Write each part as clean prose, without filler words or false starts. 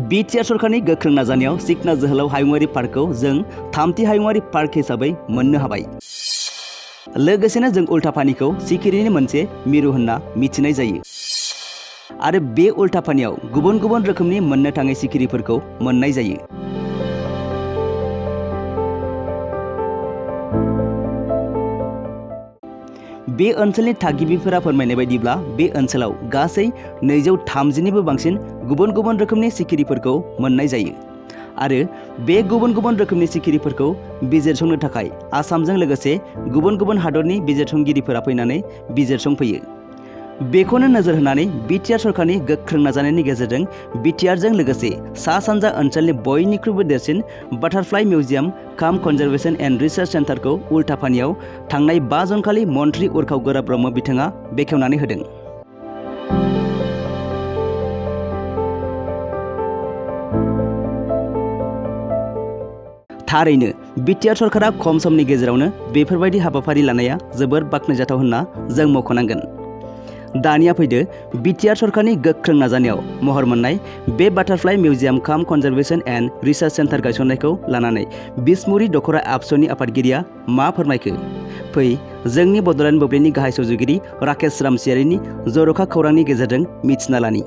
BTR सरकारनि गोख्रों नाजानायाव सिखना जोहोलाव हायुङारि पार्कखौ जों थामथि हायुङारि पार्क हिसाबै मोननो हाबाय। लोगोसेनो जों उल्टापानिखौ सिखिरिनि मोनसे मिरु होनना मिथिनाय जायो आरो बे उल्टापानियाव गुबुन गुबुन रोखोमनि मोननो थाङै सिखिरिफोरखौ मोननाय जायो। बे ओनसोलनि थागिबिफोरा फोरमायनाय बायदिब्ला बे ओनसोलाव गासै 230निबो बांसिन गुबुन गुबुन रोखोमनि सिखिरिफोरखौ मोननाय जायो आरो बे गुबुन गुबुन रोखोमनि सिखिरिफोरखौ बिजिरसंनो थाखाय आसामजों लोगोसे गुबुन गुबुन हादरनि बिजिरसंगिरिफोरा फैनानै बिजिरसंफैयो। बेखौनो नोजोर होनानै बिटिआर सरकारनि गोख्रों नाजानायनि गेजेरजों बिटिआरजों लोगोसे सा सानजा ओनसोलनि बयनिख्रुइबो देरसिन बाटारफ्लाइ मिउजियाम काम कनजारभेशन एन्ड रिसार्च सेन्टारखौ उल्टापानियाव थांनाय 5 जुनखालि मन्त्रि उर्खाव गोरा ब्रह्म बिथाङा बेखेवनानै होदों। थारैनो बिटिआर सरकारा खम समनि गेजेरावनो बेफोरबायदि हाबाफारि लानाया जोबोर बाख्नायजाथाव होनना जों मख'नांगोन। दानिया फैदो बिटिआर सरकारनि गोख्रों नाजानायाव महर मोननाय बे बाटारफ्लाइ मिउजियाम काम कनजारभेशन एन्ड रिसार्च सेन्टार गायसननायखौ लानानै बिसमुरि दख'रा आबसुनि आफादगिरिया मा फोरमायखो? फै जोंनि बड'लेण्ड बुब्लिनि गाहाय सुजुगिरि राकेश रामसियारिनि जर'खा खौरांनि गेजेरजों मिथिना लानि।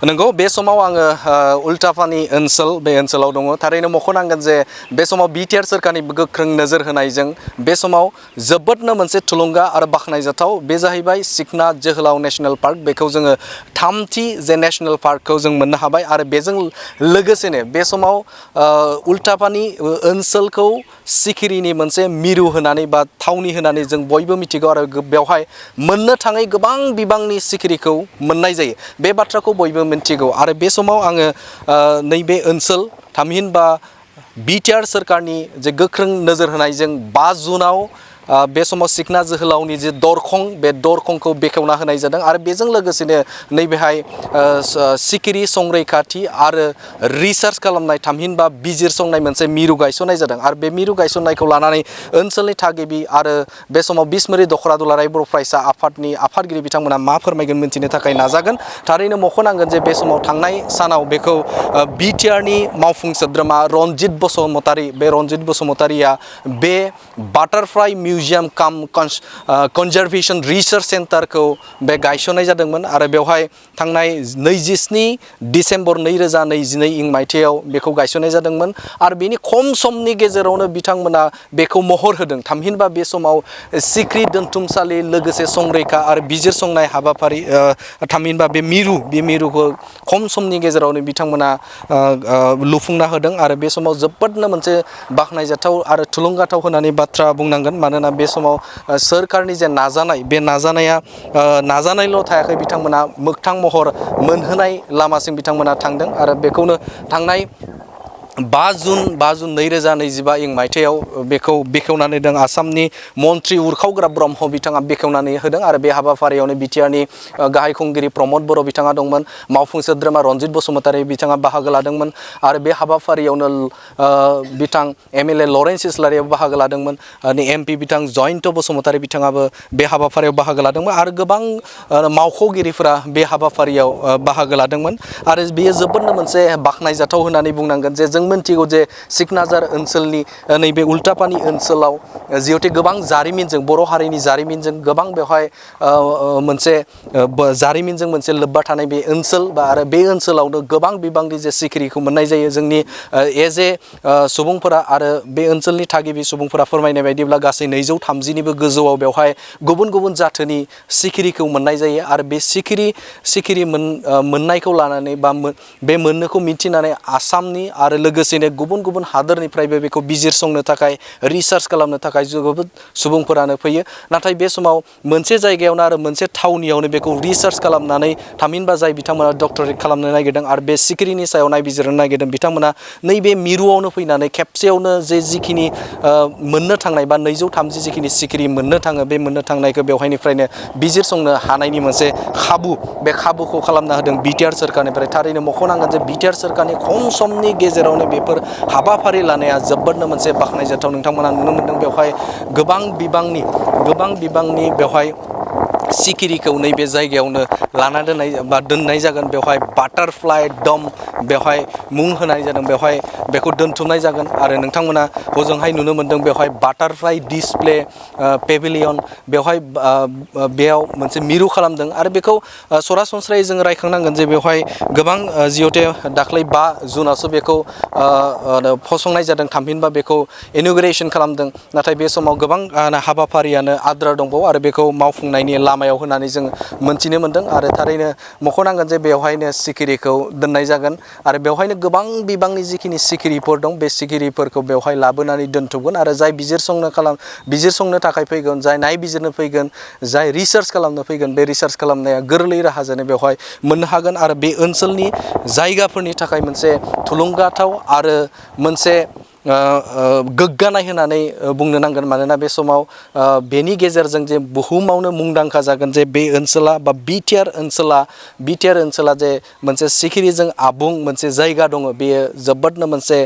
नंगौ बे समाव आङो उल्टापानि ओनसोल बे ओनसोलाव दङ। थारैनो मख'नांगोन जे बे समाव बिटिआर सोरखारनि गोख्रों नोजोर होनायजों बे समाव जोबोदनो मोनसे थुलुंगा आरो बाख्नायजाथाव बे जाहैबाय सिखना जोहोलाव नेशनेल पार्क। बेखौ जोङो थामथि जे नेशनेल पार्कखौ जों मोननो हाबाय आरो बेजों लोगोसेनो बे समाव उल्टापानि ओनसोलखौ सिखिरिनि मोनसे मिरु होनानै बा थावनि होनानै जों बयबो मिथिगौ आरो बेवहाय मोननो थाङै गोबां बिबांनि सिखिरिखौ मोननाय जायो बे बाथ्राखौ बयबो मिथिगौ। आरो बे समाव आङो नैबे ओनसोल थामहिनबा बिटिआर सोरखारनि जे गोख्रों नोजोर होनायजों 5 जुनाव बे समाव सिखना जोहोलावनि जे दरखं बे दरखंखौ बेखेवना होनाय जादों आरो बेजों लोगोसेनो नैबेहाय सिखिरि संरैखाथि आरो रिसार्च खालामनाय थामहिनबा बिजिरसंनाय मोनसे मिरु गायसननाय जादों आरो बे मिरु गायसननायखौ लानानै ओनसोलनि थागिबि आरो बे समाव बिसमुरि दख'रा दुलाराय बर' फरायसा आफादनि आफादगिरि बिथांमोना मा फोरमायगोन मिन्थिनो थाखाय नाजागोन। थारैनो मख'नांगोन जे बे समाव थांनाय सानाव बेखौ बिटिआरनि मावफुं सोद्रोमा रनजित बसुमतारी बे रनजित बसुमतारीया बे बाटारफ्लाइ मिउजियाम काम कनजारभेशन रिसार्च सेन्टारखौ बे गायसननाय जादोंमोन आरो बेवहाय थांनाय 27 डिसेम्बर 2022 मायथाइयाव बेखौ गायसननाय जादोंमोन आरो बेनि खम समनि गेजेरावनो बिथांमोना बेखौ महर होदों। थामहिनबा बे समाव सिख्रि दोनथुमसालि लोगोसे संरैखा आरो बिजिरसंनाय हाबाफारि थामहिनबा बे मिरुखौ खम समनि गेजेरावनो बिथांमोना लुफुंना होदों आरो बे समाव जोबोदनो मोनसे बाख्नायजाथाव आरो थुलुंगाथाव होननानै बाथ्रा बुंनांगोन। मानोना बे समाव सोरखारनि जे नाजानाय बे नाजानाया नाजानायल' थायाखै बिथांमोना मोगथां महर मोनहोनाय लामासिम बिथांमोना थांदों आरो बेखौनो थांनाय 5 जुन 2025 मायथाइयाव बेखौ बेखेवनानै होदों आसामनि मन्त्रि उर्खाव गोरा ब्रह्म बिथाङा बेखेवनानै होदों आरो बे हाबाफारियावनो बिटिआरनि गाहाय खुंगिरि प्रमद बर' बिथाङा दंमोन, मावफुं सोद्रोमा रनजित बसुमतारी बिथाङा बाहागो लादोंमोन आरो बे हाबाफारियावनो बिथां एमएलए लरेन्स इस्लारियाबो बाहागो लादोंमोन, एमपि बिथां जयन्त बसुमतारी बिथाङाबो बे हाबाफारियाव बाहागो लादोंमोन आरो गोबां मावख'गिरिफोरा बे हाबाफारियाव बाहागो लादोंमोन आरो बेयो जोबोदनो मोनसे बाख्नायजाथाव होननानै बुंनांगोन जे जों मिथिगौ जे सिखनाजार ओनसोलनि नैबे उल्टापानि ओनसोलाव जिहेथु गोबां जारिमिनजों बर' हारिनि जारिमिनजों गोबां बेवहाय मोनसे जारिमिनजों मोनसे लोब्बा थानाय बे ओनसोल बा आरो बे ओनसोलावनो गोबां बिबांनि जे सिखिरिखौ मोननाय जायो। जोंनि एज ए सुबुंफोरा आरो बे ओनसोलनि थागिबि सुबुंफोरा फोरमायनाय बायदिब्ला गासै 230निबो गोजौआव बेवहाय गुबुन गुबुन जाथोनि सिखिरिखौ मोननाय जायो आरो बे सिखिरि मोननायखौ लानानै बा बे मोननोखौ मिथिनानै आसामनि आरो लोगोसेनो गुबुन गुबुन हादोरनिफ्रायबो बेखौ बिजिरसंनो थाखाय रिसार्च खालामनो थाखाय जोबोद सुबुंफोरानो फैयो नाथाय बे समाव मोनसे जायगायावनो आरो मोनसे थावनियावनो बेखौ रिसार्च खालामनानै थामहिनबा जाय बिथांमोना डक्टरेट खालामनो नागिरदों आरो बे सिखिरिनि सायाव नायबिजिरनो नागिरदों बिथांमोना नैबे मिरुआवनो फैनानै खेबसेयावनो जिखिनि मोननो थांनाय बा 230 जिखिनि सिखिरि मोननो थाङो बे मोननो थांनायखौ बेवहायनिफ्रायनो बिजिरसंनो हानायनि मोनसे खाबु बे खाबुखौ खालामना होदों बिटिआर सोरखारनिफ्राय थारैनो मख'नांगोन जे बिटिआर सोरखारनि खम समनि गेजेरावनो बेफोर हाबाफारि लानाया जोबोदनो मोनसे बाख्नायजाथाव नोंथांमोना नुनो मोन्दों बेवहाय गोबां बिबांनि बेवहाय सिखिरिखौ नैबे जायगायावनो लाना दोननाय जागोन बेवहाय बाटारफ्लाइ दम बेवहाय मुं होनाय जादों बेवहाय बेखौ दोनथुमनाय जागोन आरो नोंथांमोना हजोंहाय नुनो मोन्दों बेवहाय बाटारफ्लाइ डिसप्ले पेभिलियन बेवहाय बेयाव मोनसे मिरु खालामदों आरो बेखौ सरासनस्रायै जोङो रायखांनांगोन जे बेवहाय गोबां जिहते दाख्लै 5 जुनावसो बेखौ फसंनाय जादों थामहिनबा बेखौ इन'ग्रेसन खालामदों नाथाय बे समाव गोबां हाबाफारियानो आद्रा दंबावो आरो बेखौ मावफुंनायनि लामायाव होनानै जों मोनथिनो मोन्दों आरो थारैनो मख'नांगोन जे बेवहायनो सिखिरिखौ दोननाय जागोन आरो बेवहायनो गोबां बिबांनि जिखिनि सिखिरिफोर दं बे सिखिरिफोरखौ बेवहाय लाबोनानै दोनथुमगोन आरो जाय बिजिरसंनो थाखाय फैगोन जाय नायबिजिरनो फैगोन जाय रिसार्च खालामनो फैगोन बे रिसार्च खालामनाया गोरलै राहाजोंनो बेवहाय मोननो हागोन आरो बे ओनसोलनि जायगाफोरनि थाखाय मोनसे थुलुंगाथाव आरो मोनसे गोग्गानाय होननानै बुंनो नांगोन मानोना बे समाव बेनि गेजेरजों जे बुहुमावनो मुंदांखा जागोन जे बे ओनसोला बा बिटिआर ओनसोला जे मोनसे सिखिरिजों आबुं मोनसे जायगा दङ बेयो जोबोदनो मोनसे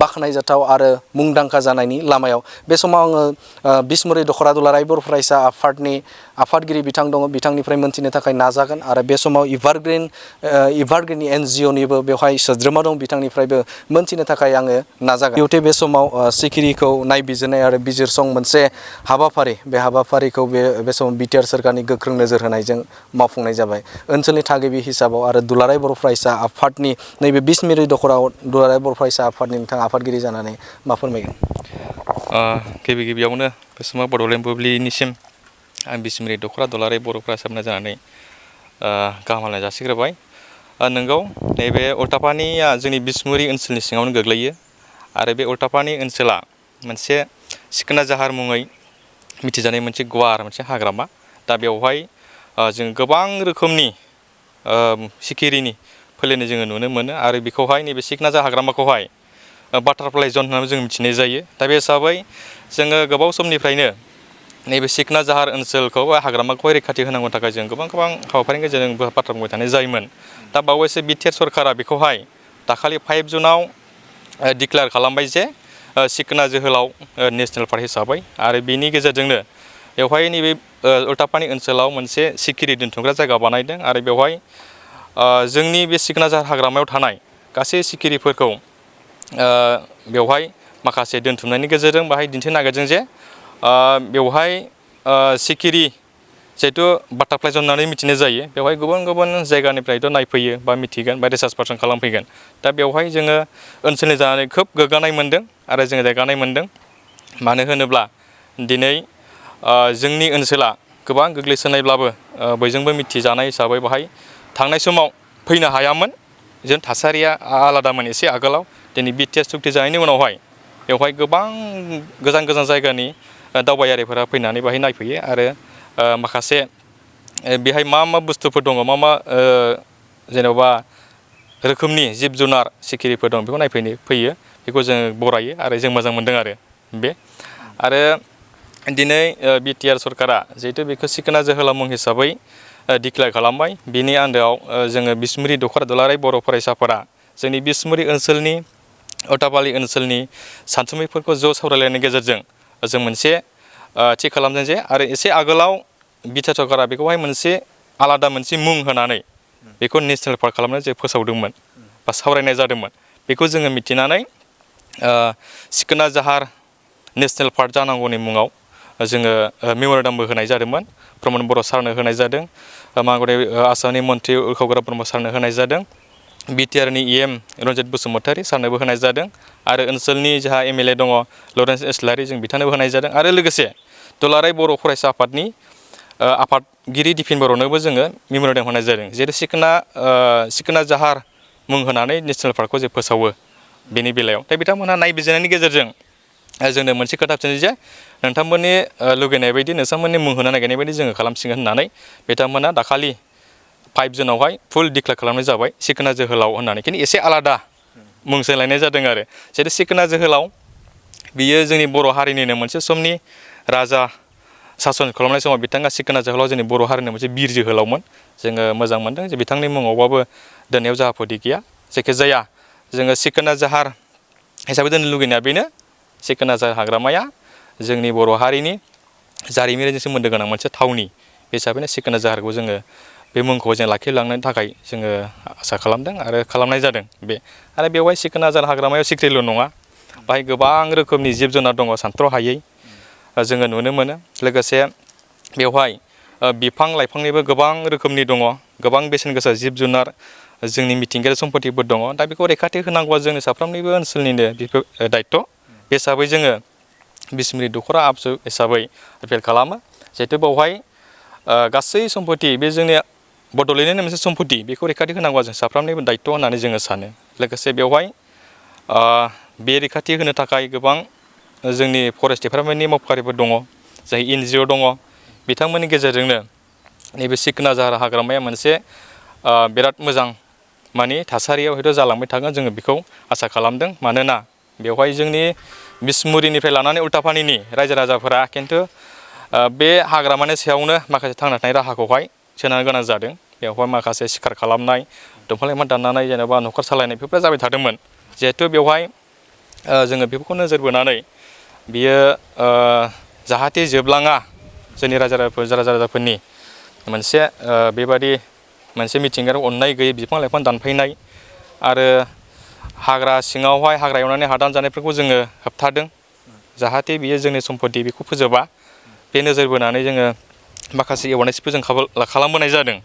बाख्नायजाथाव आरो मुंदांखा जानायनि लामायाव बे समाव आङो बिसमुरि दख'रा दुलाराय बर' फरायसा आफादनि आफादगिरि बिथां दङ बिथांनिफ्राय मोनथिनो थाखाय नाजागोन आरो बे समाव इभारग्रिननि एनजिअनिबो बेवहाय सोद्रोमा दं बिथांनिफ्रायबो मोनथिनो थाखाय आङो नाजागोन जिहेथु बे समाव सिखिरिखौ नायबिजिरनाय आरो बिजिरसं मोनसे हाबाफारि बे हाबाफारिखौ बे समाव बिटिआर सोरखारनि गोख्रों नोजोर होनायजों मावफुंनाय जाबाय ओनसोलनि थागिबि हिसाबाव आरो दुलाराय बर' फरायसा आफादनि नैबे बिसमुरि दख'राव दुलाराय बर' फरायसा आफादनि नोंथाङा आफादगिरि जानानै मा फोरमायगोन गिबियावनो बे समाव बड'लेण्ड बुब्लिनिसिम आं बिसमुरि दख'रा दुलाराय बर' फरायसाफोरनो जानानै गाहाम हामलायनाय जासिग्रोबाय नोंगौ नैबे उल्टापानिया जोंनि बिसमुरि ओनसोलनि सिङावनो गोग्लैयो आरो बे उल्टापानि ओनसोला मोनसे सिखोना जाहार मुङै मिथिजानाय मोनसे गुवार मोनसे हाग्रामा दा बेवहाय जों गोबां रोखोमनि सिखिरिनि फोलेरनि जोङो नुनो मोनो आरो बेखौहाय नैबे सिखोना जाहार हाग्रामाखौहाय बाटारफ्लाइ जन होननानै जों मिथिनाय जायो दा बे हिसाबै जोङो गोबाव समनिफ्रायनो नैबे सिखोना जाहार ओनसोलखौ हाग्रामाखौहाय रैखाथि होनांगौ थाखाय जों गोबां हाबाफारिनि गेजेरजों बाथ्रा बुंबाय थानाय जायोमोन दा बावैसो बिटिआर सरकारा बेखौहाय दाखालि 5 जुनाव डिक्लेयार खालामबाय जे सिखोना जोहोलाव नेसनेल पार्क हिसाबै आरो बेनि गेजेरजोंनो बेवहाय नैबे उल्टापानि ओनसोलाव मोनसे सिखिरि दोनथुमग्रा जायगा बानायदों आरो बेवहाय जोंनि बे सिखोना जाहार हाग्रामायाव थानाय गासै सिखिरिफोरखौ बेवहाय माखासे दोनथुमनायनि गेजेरजों बाहाय दिन्थिनो नागिरदों जे बेवहाय सिखिरि जिहेथु बाटारफ्लाइ जन होननानै मिथिनाय जायो बेवहाय गुबुन गुबुन जायगानिफ्रायथ' नायफैयो बा मिथिगोन बा रिसार्च पारसन खालामफैगोन दा बेवहाय जोङो ओनसोलनि जानानै खोब गोग्गानाय मोन्दों आरो जोङो देरगानाय मोन्दों मानो होनोब्ला दिनै जोंनि ओनसोला गोबां गोग्लैसोनायब्लाबो बयजोंबो मिथिजानाय हिसाबै बाहाय थांनाय समाव फैनो हायामोन जों थासारिया आलादामोन एसे आगोलाव दिनै बिटिआर सुक्ति जानायनि उनावहाय बेवहाय गोबां गोजान गोजान जायगानि दावबायारिफोरा फैनानै बाहाय नायफैयो आरो माखासे बेहाय मा बुस्थुफोर दङ मा जेनेबा रोखोमनि जिब जुनार सिखिरिफोर दं बेखौ नायफैनो फैयो बेखौ जों बरायो आरो जों मोजां मोनदों आरो दिनै बिटिआर सरकारा जिहेतु बेखौ सिखोना जोहोलाव मुं हिसाबै डिक्लेयार खालामबाय बिनि आन्दोआव जोङो बिसमुरि दख'रा दुलाराय बर' फरायसाफोरा जोंनि बिसमुरि ओनसोलनि उल्टापानि ओनसोलनि सानथुमैफोरखौ ज' सावरायलायनायनि गेजेरजों जों मोनसे थि खालामदों जे आरो एसे आगोलाव बिटिआर सरकारा बेखौहाय मोनसे आलादा मोनसे मुं होनानै बेखौ नेसनेल पार्क खालामनो जे फोसावदोंमोन बा सावरायनाय जादोंमोन बेखौ जोङो मिथिनानै सिखोना जाहार नेसनेल पार्क जानांगौनि मुङाव जोङो मेम'रेन्डामबो होनाय जादोंमोन प्रमद बर' सारनो होनाय जादों मागुरि आसामनि मन्त्रि उरखावग्रा ब्रह्म सारनो होनाय जादों बिटिआरनि इएम रन्जित बसुमतारी सारनोबो होनाय जादों आरो ओनसोलनि जोंहा एमएलए दङ लरेन्स इस्लारि जों बिथांनोबो होनाय जादों आरो लोगोसे दुलाराय बर' फरायसा आफादनि आफादगिरि दिफिन बर'नोबो जोङो मेम'रेन्डाम होनाय जादों जेरै सिखोना जाहार मुं होनानै नेसनेल पार्कखौ जे फोसावो बेनि बेलायाव दा बिथांमोनहा नायबिजिरनायनि गेजेरजों जोंनो मोनसे खोथा खिन्थायो जे नोंथांमोननि लुगैनाय बायदि नोंथांमोननि मुं होनो नागिरनाय बायदि जोङो खालामसिगोन होननानै बिथांमोना दाखालि 5 जुनावहाय फुल डिक्लेयार खालामनाय जाबाय सिखोना जोहोलाव होननानै खिन्थु एसे आलादा मुं सोलायनाय जादों आरो जेरै सिखोना जोहोलाव बियो जोंनि बर' हारिनिनो मोनसे समनि राजा सासन खालामनाय समाव बिथाङा सिखोना जोहोलाव जोंनि बर' हारिनि मोनसे बिर जोहोलावमोन जोङो मोजां मोनदों जे बिथांनि मुङावबाबो दोननायाव जाहा फोदि गैया जायखिजाया जोङो सिखोना जाहार हिसाबै दोननो लुगैनाया बेनो सिखोना जाहार हाग्रामाया जोंनि बर' हारिनि जारिमिनजों सोमोन्दो गोनां मोनसे थावनि बे हिसाबैनो सिखोना जाहारखौ जोङो बे मुंखौ जों लाखिलांनो थाखाय जोङो आसा खालामदों आरो खालामनाय जादों बे आरो बेवहाय सिखोना जाहार हाग्रामायाव सिखिरिल' नङा बाहाय गोबां रोखोमनि जिब जुनार दङ सानथ्र' हायै जोङो नुनो मोनो लोगोसे बेवहाय बिफां लाइफांनिबो गोबां रोखोमनि दङ गोबां बेसेन गोसा जिब जुनार जोंनि मिथिंगायारि सम्पतिफोर दङ दा बेखौ रैखाथि होनांगौआ जोंनि साफ्रोमनिबो ओनसोलनिनो दायित्व बे हिसाबै जोङो बिसमुरि दख'रा आबसु हिसाबै एपिल खालामो जिहेतु बेवहाय गासै सम्पति बे जोंनि बड'लेण्डनि मोनसे सम्पति बेखौ रैखाथि होनांगौआ जों साफ्रोमनिबो दायित्व होननानै जोङो सानो लोगोसे बेवहाय बे रैखाथि होनो थाखाय गोबां जोंनि फरेस्ट डिपार्टमेन्टनि मावफारिफोर दङ जाय NGO दङ बिथांमोननि गेजेरजोंनो नैबे सिखोना जाहार हाग्रामाया मोनसे बिराद मोजां माने थासारियाव हयथ' जालांबाय थागोन जोङो बेखौ आसा खालामदों मानोना बेवहाय जोंनि बिसमुरिनिफ्राय लानानै उल्टापानिनि रायजो राजाफोरा खिन्थु बे हाग्रामानि सायावनो माखासे थांना थानाय राहाखौहाय सोनारनो गोनां जादों बेवहाय माखासे सिखार खालामनाय दंफां लाइफां दाननानै जेनेबा न'खर सालायनाय बेफोर जाबाय थादोंमोन जिहेथु बेवहाय जोङो बेफोरखौ नोजोर बोनानै बियो जाहाथे जोबलाङा जोंनि रायजो राजाफोरनि मोनसे बेबादि मोनसे मिथिंगायारि अननाय गैयै बिफां लाइफां दानफायनाय आरो हाग्रा सिङावहाय हाग्रा एवनानै हादान जानायफोरखौ जोङो होबथादों जाहाथे बियो जोंनि सम्पति बेखौ फोजोबा बे नोजोर बोनानै जोङो माखासे एवारनेसफोर जों खालामबोनाय जादों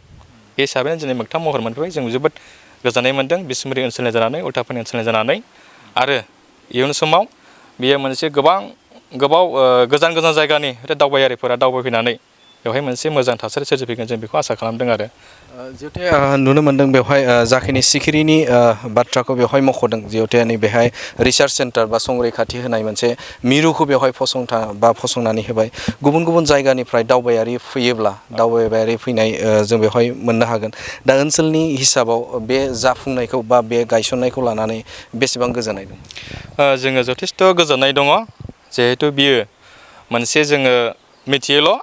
बे हिसाबैनो दिनै मोगथां महर मोनफैबाय जों जोबोद गोजोननाय मोनदों बिसमुरि ओनसोलनि जानानै उल्टापानि ओनसोलनि जानानै आरो इयुन समाव बेयो मोनसे गोबाव गोजान गोजान जायगानि दावबायारिफोरा दावबायफैनानै बेवहाय मोनसे मोजां थासारि सोरजिफैगोन जों बेखौ आसा खालामदों आरो जिहेतु नुनो मोनदों बेवहाय जाखिनि सिखिरिनि बाथ्राखौ बेवहाय मख'दों जिहेतु नैबेहाय रिसार्च सेन्टार बा संरैखाथि होनाय मोनसे मिरुखौ बेवहाय फसंनानै होबाय गुबुन गुबुन जायगानिफ्राय दावबायारि फैयोब्ला दावबायारि फैनाय जों बेवहाय मोननो हागोन दा ओनसोलनि हिसाबाव बे जाफुंनायखौ बा बे गायसननायखौ लानानै बेसेबां गोजोननाय दं जोङो जथेस्थ' गोजोननाय दङ जिहेथु बियो मोनसे जोङो मिथियोल'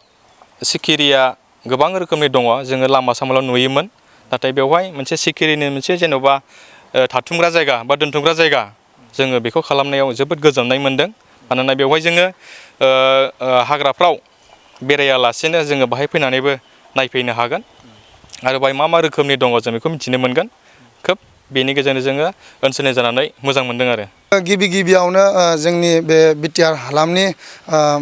सिखिरिया गोबां रोखोमनि दङ जोङो लामा सामाल' नुयोमोन नाथाय बेवहाय मोनसे सिखिरिनि मोनसे जेन'बा थाथुमग्रा जायगा बा दोनथुमग्रा जायगा जोङो बेखौ खालामनायाव जोबोद गोजोननाय मोनदों मानोना बेवहाय जोङो हाग्राफ्राव बेरायालासेनो जोङो बाहाय फैनानैबो नायफैनो हागोन आरो बाहाय मा रोखोमनि दङ जों बेखौ मिथिनो मोनगोन खोब बेनि गेजेरजों जोङो ओनसोलनि जानानै मोजां मोनदों आरो गिबियावनो जोंनि बे बिटिआर हालामनि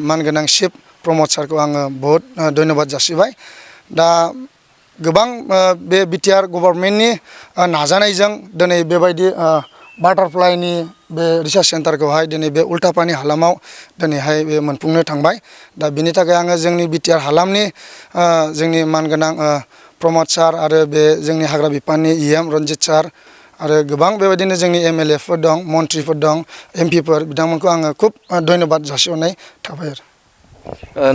मानगोनां चिफ प्रमद सारखौ आङो बहुद धन्यबाद जासिबाय दा गोबां बे बिटिआर गभर्नमेन्टनि नाजानायजों दिनै बेबायदि बाटारफ्लाइनि बे रिसार्च सेन्टारखौहाय दिनै बे उल्टापानि हालामाव दिनैहाय बे मोनफुंनो थांबाय दा बिनि थाखाय आङो जोंनि बिटिआर हालामनि जोंनि मानगोनां प्रमद सार आरो बे जोंनि हाग्रा बिफाननि EM रन्जित सार आरो गोबां बेबायदिनो जोंनि MLAफोर दं मन्थ्रिफोर दं MPफोर बिथांमोनखौ आङो खुब धन्यबाद जासिहरनाय थाबाय आरो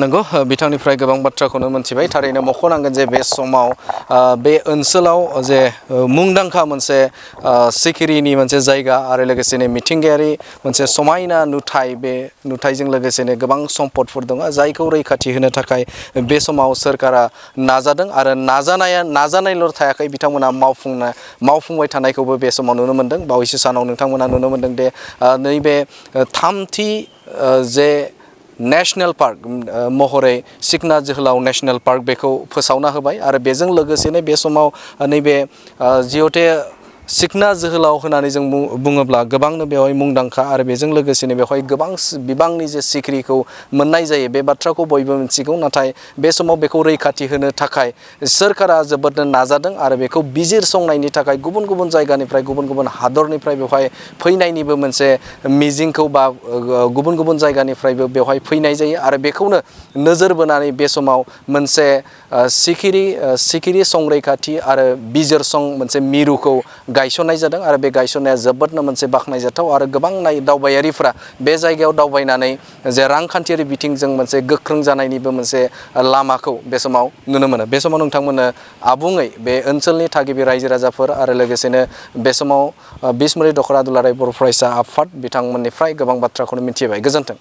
नंगौ बिथांनिफ्राय गोबां बाथ्राखौनो मोनथिबाय थारैनो मख'नांगोन जे बे समाव बे ओनसोलाव जे मुंदांखा मोनसे सिखिरिनि मोनसे जायगा आरो लोगोसेनो मिथिंगायारि मोनसे समायना नुथाय बे नुथायजों लोगोसेनो गोबां सम्पदफोर दङ जायखौ रैखाथि होनो थाखाय बे समाव सोरखारा नाजादों आरो नाजानायल' थायाखै बिथांमोना मावफुंबाय थानायखौबो बे समाव नुनो मोनदों बावैसो सानाव नोंथांमोना नुनो मोनदों दे नैबे थामथि जे नेशनेल पार्क महरै सिखना जोहोलाव नेशनेल पार्क बेखौ फोसावना होबाय आरो बेजों लोगोसेनो बे समाव नैबे जिहेथु सिखना जोहोलाव होननानै जों बुङोब्ला गोबांनो बेवहाय मुंदांखा आरो बेजों लोगोसेनो बेवहाय गोबां बिबांनि जे सिखिरिखौ मोननाय जायो बे बाथ्राखौ बयबो मिथिगौ नाथाय बे समाव बेखौ रैखाथि होनो थाखाय सोरखारा जोबोदनो नाजादों आरो बेखौ बिजिरसंनायनि थाखाय गुबुन गुबुन जायगानिफ्राय गुबुन गुबुन हादरनिफ्राय बेवहाय फैनायनिबो मोनसे मिजिंखौ बा गुबुन गुबुन जायगानिफ्रायबो बेवहाय फैनाय जायो आरो बेखौनो नोजोर बोनानै बे समाव मोनसे सिखिरि संरैखाथि आरो बिजिरसं मोनसे मिरुखौ गायसननाय जादों आरो बे गायसननाया जोबोदनो मोनसे बाख्नायजाथाव आरो गोबां दावबायारिफ्रा बे जायगायाव दावबायनानै जे रांखान्थियारि बिथिंजों मोनसे गोख्रों जानायनिबो मोनसे लामाखौ बे समाव नुनो मोनो। बे समाव नोंथांमोननो आबुङै बे ओनसोलनि थागिबि रायजो राजाफोर आरो लोगोसेनो बे समाव बिसमुरि दख'रा दुलाराय बर' फरायसा आफाद बिथांमोननिफ्राय गोबां बाथ्राखौनो मिथिबाय। गोजोन्थों।